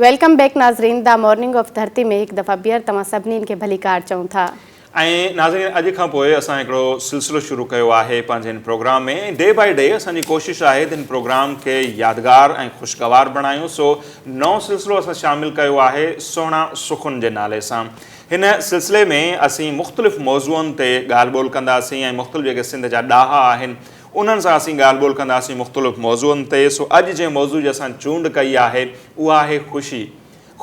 Welcome back ناظرين the morning of ڌرتي ۾ هڪ دفعا ٻيهر توهان سڀني کي ڀليڪار چئون ٿا. ۽ ناظرين اڄ کان پوء اسان هڪڙو سلسلو شروع ڪيو آهي پنهنجي هن پروگرام ۾ ۽ ڊي بائي ڊي اسان جي ڪوشش آهي ته هن پروگرام کي يادگار ۽ خوشگوار بڻايون سو نئون سلسلو اسان شامل ڪيو آهي سهڻا سخن جي نالي سان هن سلسلي ۾ اسين مختلف موضوعن تي ڳالهه ٻولهه ڪنداسين ۽ مختلف جيڪي سنڌ جا ڏاها آهن انهن سان اسين ڳالهه ٻولهه ڪنداسين مختلف موضوعن تي سو اڄ جنهن موضوع جي اسان چونڊ ڪئي آهي اها آهي خوشي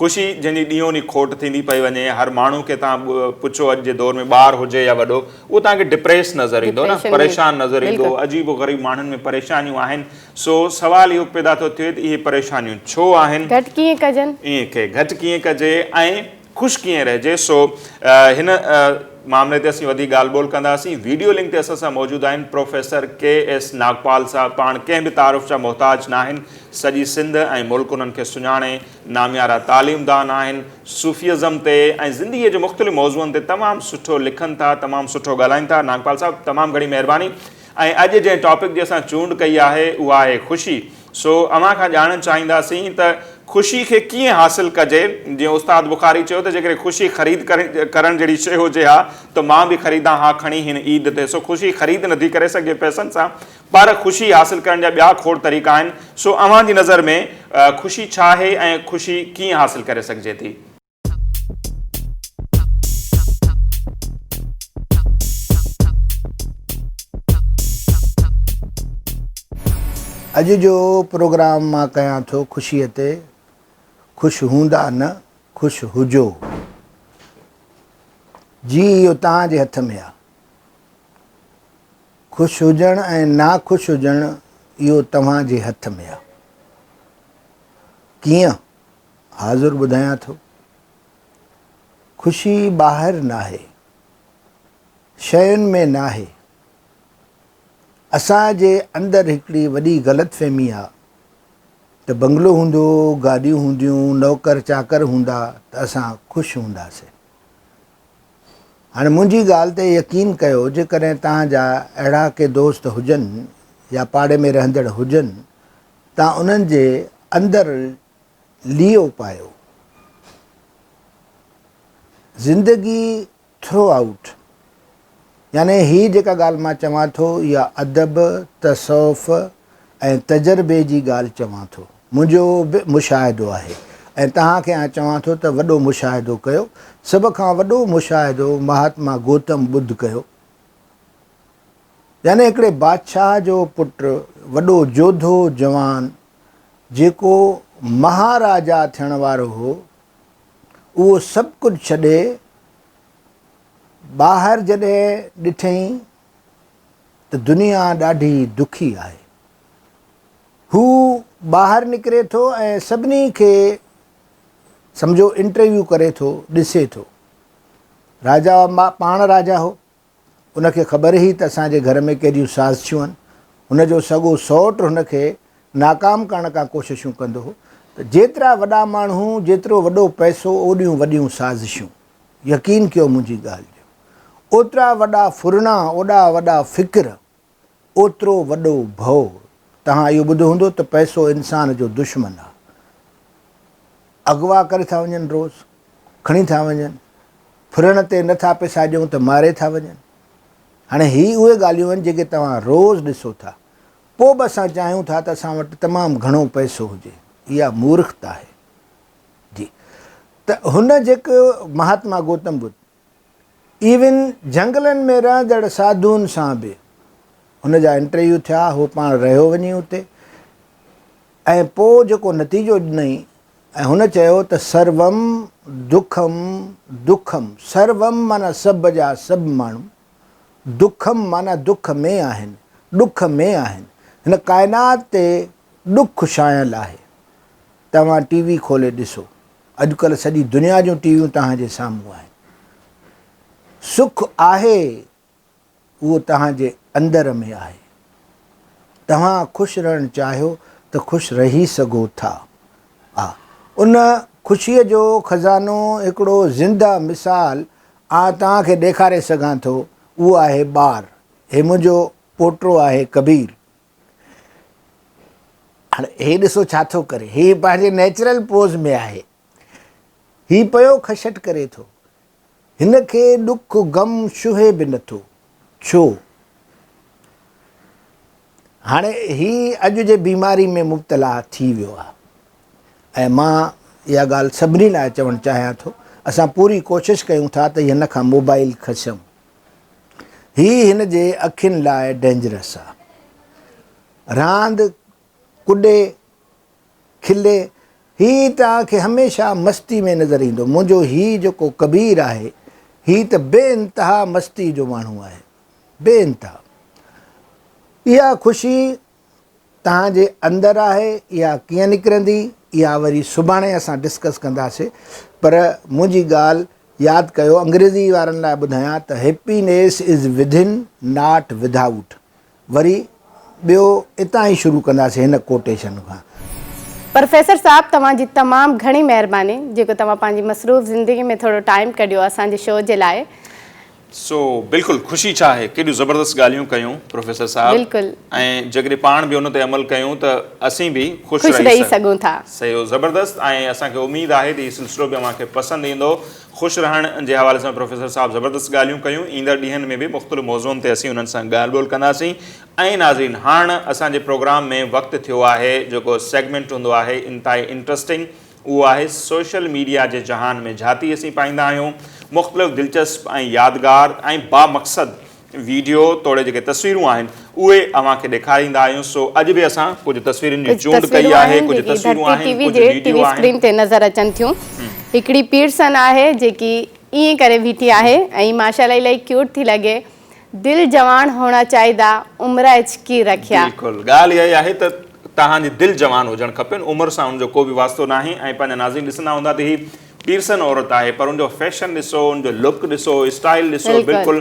خوشي جنهن جي ڏينهون ڏينهن کوٽ ٿيندي پئي وڃي هر ماڻهو کي توهان پڇو اڄ جي دور ۾ ٻار هجي يا وڏو اهو توهان کي ڊپريس نظر ايندو نه پريشان نظر ايندو عجيب و غريب ماڻهن ۾ پريشانيون آهن سو سوال اهو پيدا ٿو ٿئي ته اهي پريشانيون ڇو آهن گهٽ ڪيئن ڪجن اهي کي گهٽ ڪيئن ڪجي ۽ خوش ڪيئن رهجي سو هن معاملي تي اسين وڌيڪ ڳالهه ٻولهه ڪنداسين. ويڊيو لنڪ تي اسان سان موجود آهن پروفيسر ڪي ايس ناگپال صاحب پاڻ ڪنهن به تعارف جا محتاج ناهن سڄي سنڌ ۽ ملڪ انهن کي سڃاڻي ناميارا تعليمدان آهن صوفيزم تي ۽ زندگي جي مختلف موضوعن تي تمام سٺو لکن ٿا تمام سٺو ڳالهائين ٿا ناگپال صاحب تمام گهڻي مهرباني ۽ اڄ جنهن ٽاپڪ جي اسان چونڊ ڪئي آهي اها آهي خوشي. سو اوهان کان ڄاڻڻ چاهينداسين ته خوشي کي ڪيئن حاصل ڪجي؟ جيئن استاد بخاري چيو ته جيڪڏهن خوشي خريد ڪرڻ جهڙي شيء هجي ها ته مان به خريدان ها کڻي هن عيد تي. سو خوشي خريد نٿي ڪري سگهجي پئسن سان پر خوشي حاصل ڪرڻ جا ٻيا کوڙ طريقا آهن. سو اوهان جي نظر ۾ خوشي ڇا آهي ۽ خوشي ڪيئن حاصل ڪري سگهجي ٿي؟ اڄ جو پروگرام مان ڪيان ٿو خوشيء تي، خوش هوندا نه خوش هجو. جي اهو توهان جي هٿ ۾ آ. خوش هجڻ ۽ ناخوش هجڻ اهو توهان جي هٿ ۾ آ. ڪيئن؟ حاضر ٻڌايان ٿو. خوشي ٻاهر ناهي. شين ۾ ناهي. اسان جي اندر هڪڙي وڏي غلط فهمي آ ته بنگلو هوندو، گاڏيون هونديون، نوڪر چاڪر هوندا ته اسان خوش هونداسين. هاڻي منهنجي ڳالهه تي يقين ڪيو جيڪڏهن توهان جا اهڙا ڪي دوست هجن يا پاڙي ۾ رهندڙ هجن تان انهن جي اندر ليئو پايو. زندگي ٿرو آئوٽ يعني هي جيڪا ڳالهه مان چوان ٿو اها ادب، تصوف ۽ تجربي جي ڳالهه چوان ٿو. منهنجو به مشاهدو آهي ۽ توهان کي آء چوان ٿو ته وڏو مشاهدو ڪيو. سڀ کان وڏو مشاهدو مهاتما گوتم ٻڌ ڪيو. يعني هڪڙي بادشاهه جو پٽ، وڏو جوڌو جوان، جيڪو مهاراجا ٿيڻ وارو هو، اهو سڀ ڪجهه ڇڏي ٻاهر جڏهن ڏٺئين ته دنيا ڏاڍي دکي آهي. هو ٻاهر نڪري ٿو ۽ سڀني کي سمجهو انٽرويو ڪري ٿو، ڏسي ٿو. راجا پاڻ راجا هو. ان کي خبر هئي ته اسان جي گهر ۾ ڪيڏيون سازشون آهن. هن جو سڳو سئوٽ هن کي ناڪام ڪرڻ ڪا ڪوششون ڪندو هو ته جيترا وڏا ماڻهو، جيترو وڏو پئسو، اوڏيون وڏيون سازشون. يقين ڪيو منهنجي ڳالهه جو. اوترا وڏا ڦرڻا، اوڏا وڏا فڪر، اوترو وڏو ڀؤ. توهان اهو ٻڌو هوندو ته پئسو انسان جو دشمن آهي. اغوا ڪري ٿا وڃن روز، کڻي ٿا وڃن. ڦرڻ تي نه ٿا پئسا ڏيون ته ماري ٿا وڃن. هاڻي هي اهي ڳالهيون آهن جيڪي توهان روز ڏسو ٿا. پوء به اسان چاهيون ٿا ته اسان وٽ تمام گهڻو پئسو هجي. اها مورختا آهي. جي ته هن جيڪو مهاتما گوتم ٻڌ ايون جهنگلن ۾ رهندڙ ساڌوئن سان به هن جا انٽرويو ٿيا، هو پاڻ رهيو وڃي اتي ۽ پوء جيڪو نتيجو ڏنائين ۽ هن چيو ته سروم دکم دکم، سروم معنيٰ سڀ جا سڀ ماڻهو، دکم معنيٰ دک ۾ آهن، ڏک ۾ آهن، هن ڪائنات تي ڏک ڇانيل آهي. توهان ٽي وي کولي ڏسو، اڄڪلهه سڄي دنيا جون ٽي ويون توهان جي سامهون آهن. سک آهي اهو توهان جي اندر ۾ آهي. توهان خوش رهڻ چاهيو ته خوش رهي سگهو ٿا. ها ان خوشيء جو خزانو هڪڙو زنده مثال آء توهان کي ڏيکاري سگهان ٿو اهو آهي ٻار. هي منهنجو پوٽو آهي ڪبير. هاڻي هي ڏسو ڇا ٿو ڪري. هي پنهنجي نيچرل پوز ۾ آهي. هي پيو کشٽ ڪري ٿو. هن کي ڏک غم شهي به نٿو. ڇو؟ هاڻي هي اڄ جي بيماري ۾ مبتلا ٿي ويو آهي ۽ مان اها ڳالهه سڀني لاء چوڻ چاهيان ٿو اسان پوري ڪوشش ڪيون ٿا ته هن کان موبائل کسيون. هي هن جي اکين لاء ڊينجرس آهي. راند، ڪڏي، کلي، هي توهان کي هميشه مستي ۾ نظر ايندو. منهنجو هي جيڪو ڪبير آهي، هي ته بي انتها مستي جو ماڻهو آهي. بي انتها. اها خوشي توهان جي اندر آهي، اها ڪيئن نڪرندي، اها وري سڀاڻي اسان ڊسڪس ڪنداسين. پر منهنجي ڳالهه ياد ڪيو، انگريزي وارن لاء ٻڌايان ته happiness is within not without. وري ٻيو اتان ئي شروع ڪنداسين هن ڪوٽيشن کان. پروفيسر صاحب توهان جي تمام گهڻي مهرباني جيڪو توهان پنهنجي مصروف زندگي ۾ ٿورو ٽائيم ڪڍيو اسان جي شو جي لاء. سو بلڪل خوشي ڇا آهي ڪيڏيون زبردست ڳالهيون ڪيون پروفيسر صاحب بلڪل. ۽ جيڪڏهن پاڻ به ان تي عمل ڪيون ته اسين به خوش خوش رهي سگهون ٿا. صحيح زبردست ۽ اسان کي اميد آهي ته هي سلسلو به اوهان کي پسند ايندو. خوش رهڻ جي حوالي سان پروفيسر صاحب زبردست ڳالهيون ڪيون، ايندڙ ڏينهن ۾ به مختلف موضوعن تي اسين انهن سان ڳالهه ٻولهه ڪنداسين ۽ ناظرين هاڻ اسان جي پروگرام ۾ وقت ٿيو آهي جيڪو سيگمينٽ هوندو آهي انتهائي انٽرسٽنگ اهو آهي سوشل ميڊيا جي جهان ۾ جهاتي اسين پائيندا آهيون مختلف دلچسپ ۽ يادگار ۽ بامقصد ويڊيو توڙي جيڪي تصويرون آهن اهي اوهان کي ڏيکاريندا آهيون سو اڄ به اسان ڪجهه تصويرن جي چونڊ ڪئي آهي ڪجهه تصويرون آهن ڪجهه ويڊيو آهن. اسڪرين تي نظر اچن ٿيون هڪڙي پيرسن آهي جيڪي ائين ڪري بيٺي آهي ۽ ماشاءالله الائي ڪيوٽ ٿي لڳي دل جوان هوڻا چاهيدا عمر اچ ڪي رکيا. بلڪل ڳالهه اها ئي آهي ته توهان جي دل جوان هجڻ کپين عمر سان ان جو ڪو به واسطو ناهي ۽ پنهنجا ناظرين ڏسندا هوندا ته هي پيرسن عورت آهي پر ان جو فيشن ڏسو ان جو لڪ ڏسو اسٽائل ڏسو بلڪل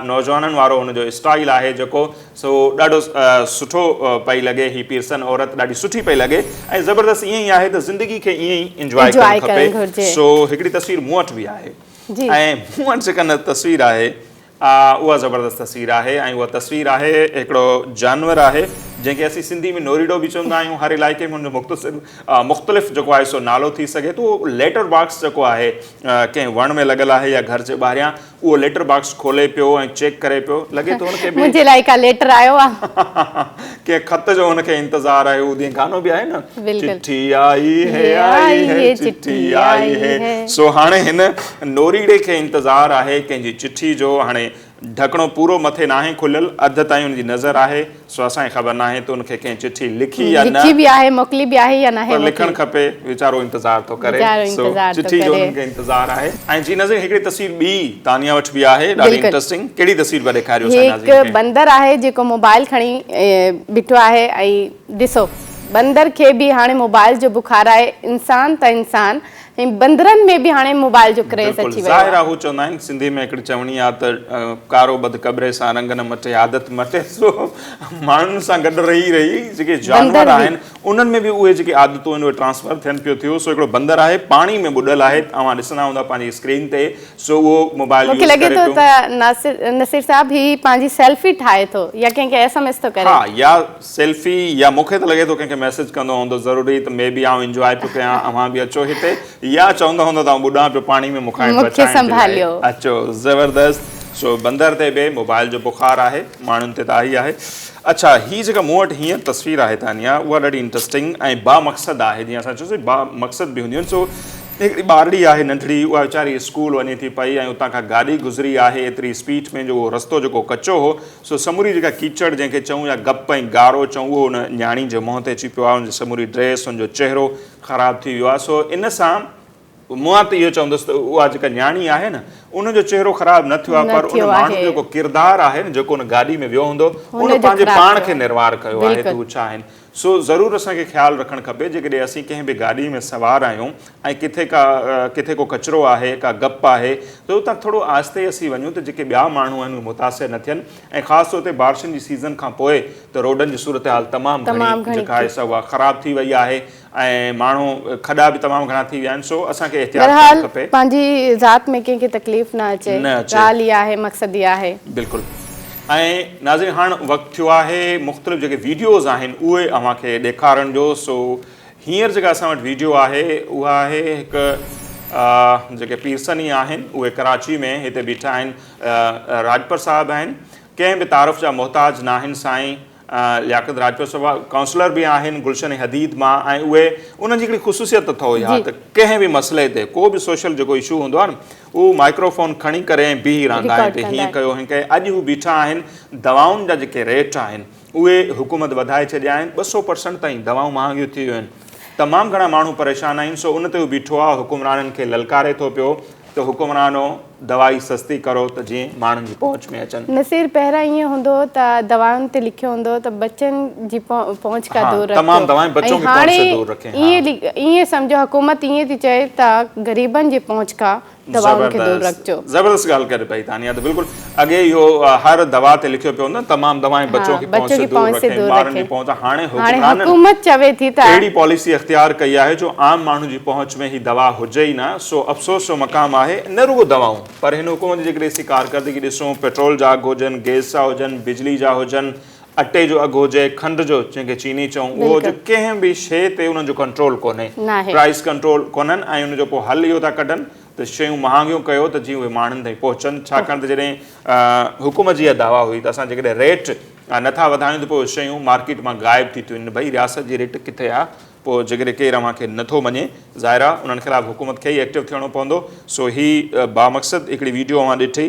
نوجوانن وارو ان جو اسٽائل آهي جيڪو سو ڏاڍو سٺو پئي لڳي هي پيرسن عورت ڏاڍي سٺي پئي لڳي ۽ زبردست ائين ئي آهي ته زندگي کي ائين ئي انجواء ڪرڻ کپي سو هڪڙي تصوير مون وٽ به آهي ۽ مون وٽ جيڪا تصوير آهي اها زبردست تصوير آهي ۽ اها تصوير آهي هڪڙو جانور آهي جنهن کي اسين سنڌي ۾ نوريڙو به چوندا آهيون هر علائقي ۾ ان جو مختصر مختلف جيڪو آهي سو نالو ٿي سگهي ٿو ليٽر باڪس جيڪو آهي ڪنهن وڻ ۾ لڳل آهي يا گهر جي ٻاهريان اهو ليٽر باڪس کولي پيو ۽ چيڪ ڪري پيو لڳي ٿو ان کي به منهنجي لاء ڪا ليٽر آيو آهي ڪنهن خط جو هن کي انتظار آهي اهو جيئن گانو به آهي نه چٺي آئي هي آئي هي چٺي آئي هي سو هاڻي هن نوريڙي کي انتظار آهي ڪنهن جي چٺي جو هاڻي ڍڪڻو پورو مٿي ناهي کليل اڌ تائين ان جي نظر آهي سو اسان کي خبر ناهي ته ان کي ڪنهن چٺي لکي يا نه لکي به آهي موڪلي به آهي يا ناهي پر لکڻ کپي ويچارو انتظار ٿو ڪري سو چٺي جو انهن کي انتظار آهي ۽ جي ناظرين هڪڙي تصوير ٻي تانيا وٽ به آهي ڏاڍي انٽرسٽنگ ڪهڙي تصوير پيا ڏيکاريو اسان ناظرين کي هڪ بندر آهي جيڪو موبائل کڻي بيٺو آهي ۽ ڏسو بندر کي به هاڻي موبائل جو بخار آهي انسان ته انسان ۽ بندرن ۾ به هاڻي موبائل جو ڪريز بلڪل اچي ويو ظاهر آهي. آ هو چوندا آهن سنڌي ۾ هڪڙي چوڻي آ ته ڪارو ٻڌ ڪٻري سان رنگ نه مٽي عادت مٽي سو ماڻهن سان گڏ رهي رهي جيڪي جانور بندر به. آهن انهن ۾ به اهي جيڪي عادتون آهن اهي ٽرانسفر ٿين پيو ٿيو سو هڪڙو بندر آهي پاڻي ۾ ٻڏل آهي اوهان ڏسندا هوندا پنهنجي اسڪرين تي سو اهو موبائل مونکي يوز لڳي ڪري ٿو پيو. ته ناصر نصير صاحب هي پنهنجي سيلفي ٺاهي ٿو يا ڪنهن کي ايس ايم ايس ٿو ڪري. ها يا سيلفي يا مونکي ته لڳي ٿو ڪنهن کي ميسيج ڪندو هوندو ضروري ته مي بي آئون انجواء پيو ڪيان اوهان به اچو هتي يا چوندو هوندو ته آئون ٻڏان پيو پاڻي ۾ مونکان مونکي بچائڻ جي لاء سنڀاليو. اچو زبردست سو بندر تي به موبائل جو بخار آهي ماڻهن تي ته آهي آهي اڇا هي جيڪا مون وٽ هينئر تصوير آهي تانيا اها ڏاڍي انٽرسٽنگ ۽ با مقصد آهي جيئن اسان چيوسين با مقصد به هونديون آهن سو هڪڙي ٻارڙي آهي ننڍڙي اها ويچاري اسڪول وڃي ٿي پئي ۽ اتان کان گاڏي گذري آهي ايتري اسپيڊ ۾ جو اهو رستو جيڪو ڪچو هو سو سموري جيڪا ڪيچڙ جنهن کي چئون يا گپ ۽ گارو چئون اهو ان نياڻي جي منهن تي اچي پيو آهي ان جي سموري ڊريس ان جو چهرو خراب ٿي ويو آهي سو ان سان مان ته اهو چوندس ته اها جيڪا نياڻي آهي نه ان جو چهرو خراب نه ٿيو آهي پر ان ماڻهو جو جيڪو ڪردار آهي نه جيڪو ان گاڏي ۾ ويو هوندو ان پنهنجي پاڻ کي نروار ڪيو آهي ته هو ڇا آهن سو ضرور اسان کي خيال رکڻ کپي جيڪڏهن اسين ڪنهن به گاڏي ۾ سوار آهيون ۽ ڪٿي ڪا ڪٿي ڪو ڪچرو آهي ڪا گپ آهي ته اتان ٿورو آهستي اسين وڃون ته جيڪي ٻيا ماڻهو آهن اهي متاثر نه ٿين ۽ خاص طور تي بارشن جي سيزن کان پوء ته روڊن جي صورتحال تمام گهڻي جيڪا آهي سا اها خراب ٿي وئي آهي ۽ ماڻهو کڏا به تمام گهڻا ٿي ويا آهن سو اسان کي احتياط ڪرڻ کپي. بهرحال پنهنجي ذات ۾ ڪنهن کي تڪليف نه اچي ڳالهه اها آهي مقصد اها آهي. بلڪل. ۽ ناظرين هاڻ وقت ٿيو آهي مختلف جيڪي ويڊيوز آهن اهي اوهان کي ڏيکارڻ جو سو هينئر جيڪا اسان وٽ ويڊيو آهي اها آهي هڪ جيڪي پيرسني آهن اهي ڪراچي ۾ هتي بيٺا آهن راڄپر صاحب آهن ڪنهن به تعارف جا محتاج ناهن سائين لياقت راڄپر صاحب ڪائونسلر به آهن گلشن حديد مان ۽ اهي انهن جي هڪڙي خصوصيت اٿو اها ته ڪنهن به مسئلي تي ڪو به سوشل جيڪو اشو هوندو آهي نه اهو مائڪرو فون کڻي ڪري ۽ بيهي رهندا آهن ته هيئن ڪيو هيئن ڪيو اڄ هو بيٺا آهن دوائن جا جيڪي ريٽ آهن اهي حڪومت وڌائي ڇڏيا آهن 200 پرسنٽ تائين دوائون مهانگيون ٿي ويون آهن تمام گهڻا ماڻهو پريشان آهن سو ان تي هو بيٺو آهي حڪمرانن کي للڪاري ٿو پيو ته حڪمرانو دوائي سستي ڪرو ته جيئن ماڻهن جي پهچ ۾ اچن. نصير پهريان ائين هوندو هو ته دوائن تي لکيو هوندو هو ته بچن جي پهچ کان دور رکجو تمام دوائين بچون ۽ کي پهچ هاڻي سي دور رکين ها. ائين سمجهو حڪومت ائين ٿي چئي ته غريبن جي پهچ کان دوائن کي دور زبردست رکجو. زبردست ڳالهه ڪري پئي تانيا ته بلڪل اڳي اهو هر دوا تي لکيو پيو هوندو تمام دوائين بچون کي پهچ سي دور رکين ٻارن جي پهچ هاڻي حڪمرانن حڪومت چوي ٿي ته اهڙي پاليسي اختيار ڪئي آهي جو عام ماڻهن جي پهچ ۾ هي دوا هجي ئي نه سو افسوس جو مقام آهي نه رڳو دوائون پر هن حڪومت جي جيڪڏهن اسين ڪارڪردگي ڏسون پيٽرول جا اگهه هجن گيس جا هجن بجلي جا هجن اٽي جو اگهه هجي کنڊ جو جنهن کي چيني چئون اهو هجي ڪنهن به شيء تي انهن جو ڪنٽرول ڪونهي پرائس ڪنٽرول ڪونهن ۽ ان جو پوء حل اهو ٿا ڪڍن ته شيون مهانگيون ڪيو ته جيئن اهي ماڻهن تائين پهچن ڇاڪاڻ ته جڏهن حڪومت جي اها دعويٰ هئي ته اسان جيڪڏهن ريٽ نٿا وڌايون ته پوء اهي شيون مارڪيٽ مان غائب ٿي ٿيون وڃن ڀئي رياست جي رٽ ڪٿي آهي پوء جيڪڏهن ڪير اوهان کي نٿو مڃي ظاهر آهي انهن خلاف حڪومت کي ئي ايڪٽو ٿيڻو پوندو سو هي بامقصد هڪڙي ويڊيو اوهان ڏٺي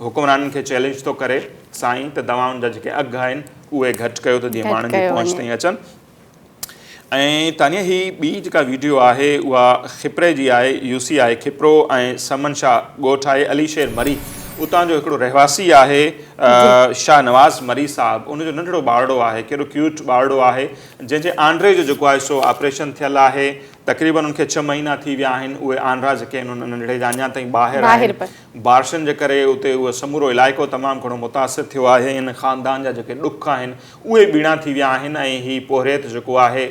حڪمرانن کي چئلينج ٿو ڪري سائين ته دوائن جا جيڪي اگهه آهن اهي گهٽ ڪيو ته جيئن ماڻهن جي پهچ تائين اچن ۽ تانيا هي ٻي جيڪا ويڊيو آهي اها کپري جي آهي يو سي آهي کپرو ۽ سمن شاهه ڳوٺ آهي علي شير مري اتان جو هڪڙو رهواسي آهي شاهنواز مري صاحب ان جو ننڍڙو ٻارڙو آهي ڪيڏو ڪيوٽ ٻارڙو آهي جنهن جي آنڊري جو جيڪو آهي سو آپريشن ٿيل آهي تقريبن ان کي 6 مهينا ٿي ويا آهن اهي آنڊرا جيڪي آهن ان ننڍڙي جا اڃا تائين ٻاهر آهن بارشن جي ڪري اتي اهو سمورو علائقو تمام گهڻو متاثر ٿيو آهي ان خاندان جا جيڪي ڏک آهن اهي ٻيڻا ٿي ويا آهن ۽ هي پورهيت جيڪو آهي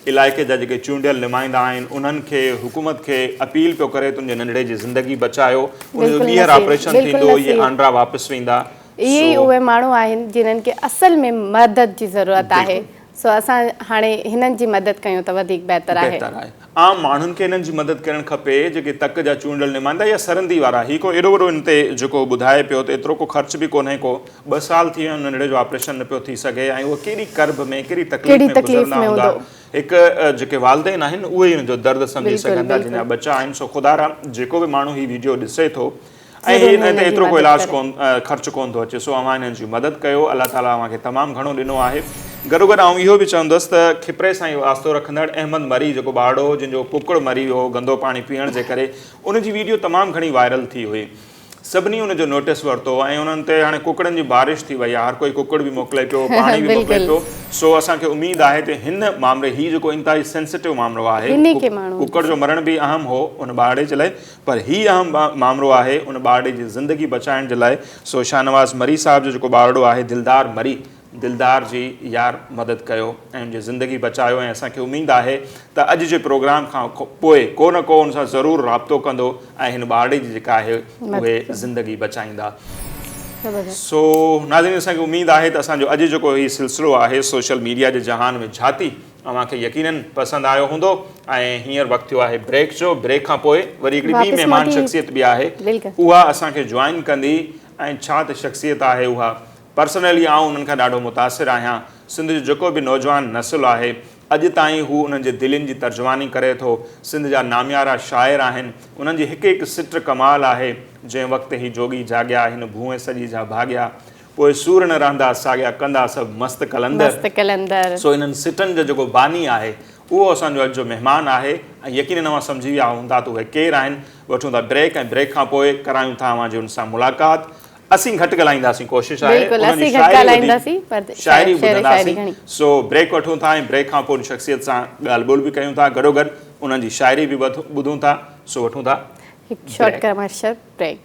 علائقي جا جيڪي چونڊيل نمائندا آهن انهن کي حڪومت کي اپيل پيو ڪري ته ان جي ننڍڙي جي زندگي بچايو ان جو ٻيهر آپريشن ٿيندو اهي آنڊرا واپس ويندا. اهي ئي اهي ماڻهو آهن جنھن کي اصل ۾ مدد جي ضرورت آهي سو اسان هاڻي هنن جي مدد ڪيون ته وڌيڪ بهتر آهي. بهتر آهي عام ماڻهن کي انهن جي مدد ڪرڻ کپي جيڪي تڪ جا چونڊيل نمائندا يا سرندي وارا هي ڪو ايڏو وڏو ان تي جيڪو ٻڌائي پيو ته ايترو ڪو خرچ به ڪونهي ڪو ٻه سال ٿي ويا آهن ننڍڙي جو آپريشن نه پيو ٿي سگهي ۽ اهي ڪيڏي ڪرب ۾ ڪيڏي تڪليف ۾ گذرندا هوندا هڪ جيڪي والدين آهن اهي ئي ان جو درد سمجهي سگهندا جن جا ٻچا آهن سو خدارا جيڪو به ماڻهو هي ويڊيو ڏسي ٿو ۽ هن تي ايترو ڪو علاج ڪون خرچ ڪون ٿو اچي سو اوهان انهن جي مدد ڪيو الله تعالي اوهان کي تمام گهڻو ڏنو آهي گڏوگڏ آئون اهو به چوندس ته کپري سان ئي واسطو رکندڙ احمد مري جيڪو ٻارڙو هو جنهن جو ڪڪڙ مري ويو هو گندو پاڻي پيئڻ جي ڪري ان جي ويڊيو تمام گهڻي وائرل ٿي هئي سڀني ان جو نوٽيس ورتو ۽ انهن تي هاڻي ڪڪڙن جي بارش ٿي وئي آهي هر ڪوئي ڪڪڙ به موڪلي پيو پاڻي به موڪلي پيو سو اسان کي اميد آهي ته هن مامري هي جيڪو انتهائي سينسيٽو مامرو آهي ڪڪڙ جو مرڻ به اهم هو ان ٻارڙي جي لاء پر هي اهم مامرو آهي ان ٻارڙي جي زندگي بچائڻ جي لاء سو شاهنواز مري صاحب جو جيڪو ٻارڙو آهي دلدار مري دلدار جي يار مدد ڪيو ۽ ان جي زندگي بچايو ۽ اسان کي اميد آهي ته اڄ جي پروگرام کان پوء ڪو نه ڪو ان سان ضرور رابطو ڪندو ۽ هن ٻارڙي جي جيڪا آهي اهي زندگي بچائيندا سو ناظرين اسان کي اميد آهي ته اسان جو اڄ جيڪو هي سلسلو آهي سوشل ميڊيا جي جهان ۾ جھاتي اوهان کي يقينن پسند آيو هوندو ۽ هينئر وقت ٿيو آهي بريڪ جو بريڪ کان پوء وري هڪڙي ٻي مهمان شخصيت به آهي اها اسان کي جوائن ڪندي ۽ ڇا ته شخصيت آهي اها پرسنلي آئون انهن کان ڏاڍو متاثر آهيان سنڌ جو جيڪو به نوجوان نسل آهي اڄ تائين هو انهن جي دلين جي ترجماني ڪري ٿو سنڌ جا ناميارا شاعر آهن انهن جي هڪ هڪ سٽ ڪمال آهي جنهن وقت هي جوڳي جاڳيا هن ڀونء سڄي جا ڀاڳيا پوء سور نه رهندا ساڳيا ڪندا سڀ مست قلندر. مست قلندر. سو انهن سٽن جو جيڪو باني آهي اهو اسان جو اڄ جو مهمان آهي ۽ يقينن اوهان سمجهي ويا هوندا ته اهي ڪير آهن. وٺون ٿا بريڪ ۽ بريڪ کان پوء ڪرايون ٿا اوهان جي ان سان ملاقات. اسين گهٽ ڳالهائينداسين ڪوشش آهي بلڪل انهن جي اسين گهٽ شاعري ڳالهائينداسين پر وڌيڪ شاعري شعر شاعري ٻڌنداسين. گهڻي. سو بريڪ وٺون ٿا ۽ بريڪ کان پوء ان شخصيت سان ڳالهه ٻولهه به ڪيون ٿا گڏوگڏ انهن جي شاعري به ٻڌون ٿا. سو وٺون ٿا هڪ شارٽ بريڪ. Commercial break.